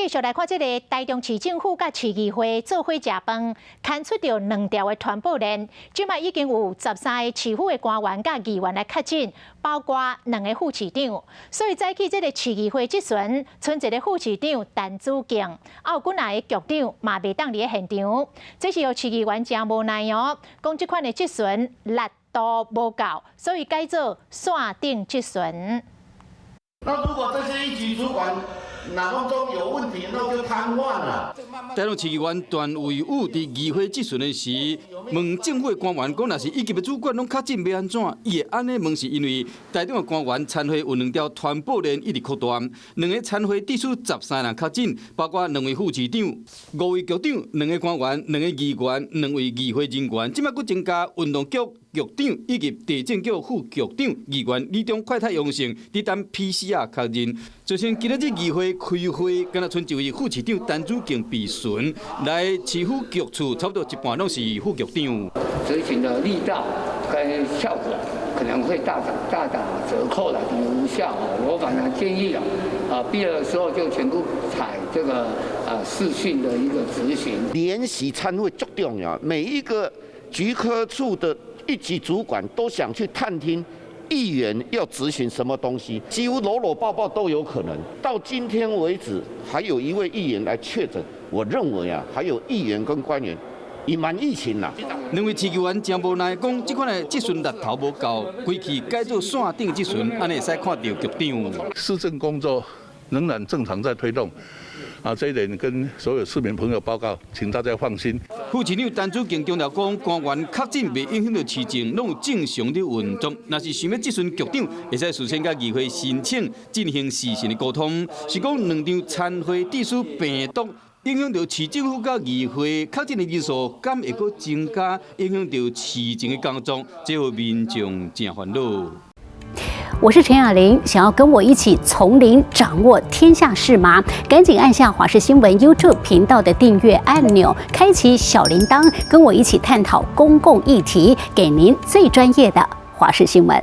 繼續來看這个台中市政府佮市議會做伙食飯，牽出著兩條的傳播鏈。這擺已經有13個市府的官員佮議員來確診，包括兩个副市長。所以早起這个市議會質詢，賰一个副市長陳子敬，還有幾若个局長嘛袂當佇咧現場。這是予市議員誠無奈哦，講這款的質詢力度無夠，所以改做線頂質詢。那如果這些一級主管腦中有問題，那就癱瘓了。台中市議員段蔚宇佇議會質詢的時，問政府的官員講，若是一級的主管攏確診欲按怎？伊會按呢問，是因為台中的官員參會有兩條傳播鏈一直擴大，兩个參會至少13人確診，包括兩位副市長、五位局長、兩个官員、兩个議員、兩位議會人員，這擺閣增加運動局局長以及地政局副局長、議員李中快篩陽性，佇等 PCR 確認。就像今仔日議會開會，敢若賰一位副市長陳子敬被詢，來市府局處差不多一半攏是副局長。執行的力道跟效果可能會大打大打折扣了，無效。我反而建議啊，必要的時候就全部採這個視訊的一個質詢。聯席參會足重要，每一個局科處的一級主管都想去探聽議員要質詢什麼東西，幾乎摟摟抱抱都有可能。到今天為止，還有一位議員來確診，我認為啊，還有議員跟官員隱瞞疫情啦。兩位市議員誠無奈講，這款的質詢力頭無夠，規氣改做線頂質詢，按呢會使看著局長。市政工作仍然正常在推動。啊，這一點跟所有市民朋友報告，請大家放心。副市長陳子敬強調講，官員確診袂影響著市政，攏有正常佇運作。若是想欲質詢局長，會使事先佮議會申請進行視訊的溝通。是講兩場餐會致使病毒影響著市政府佮議會確診的人數，敢會閣增加，影響著市政的工作，這予民眾誠煩惱。我是陳雅玲，想要跟我一起從零掌握天下事嗎？趕緊按下華視新聞 YouTube 頻道的訂閱按鈕，開啟小鈴鐺，跟我一起探討公共議題，給您最專業的華視新聞。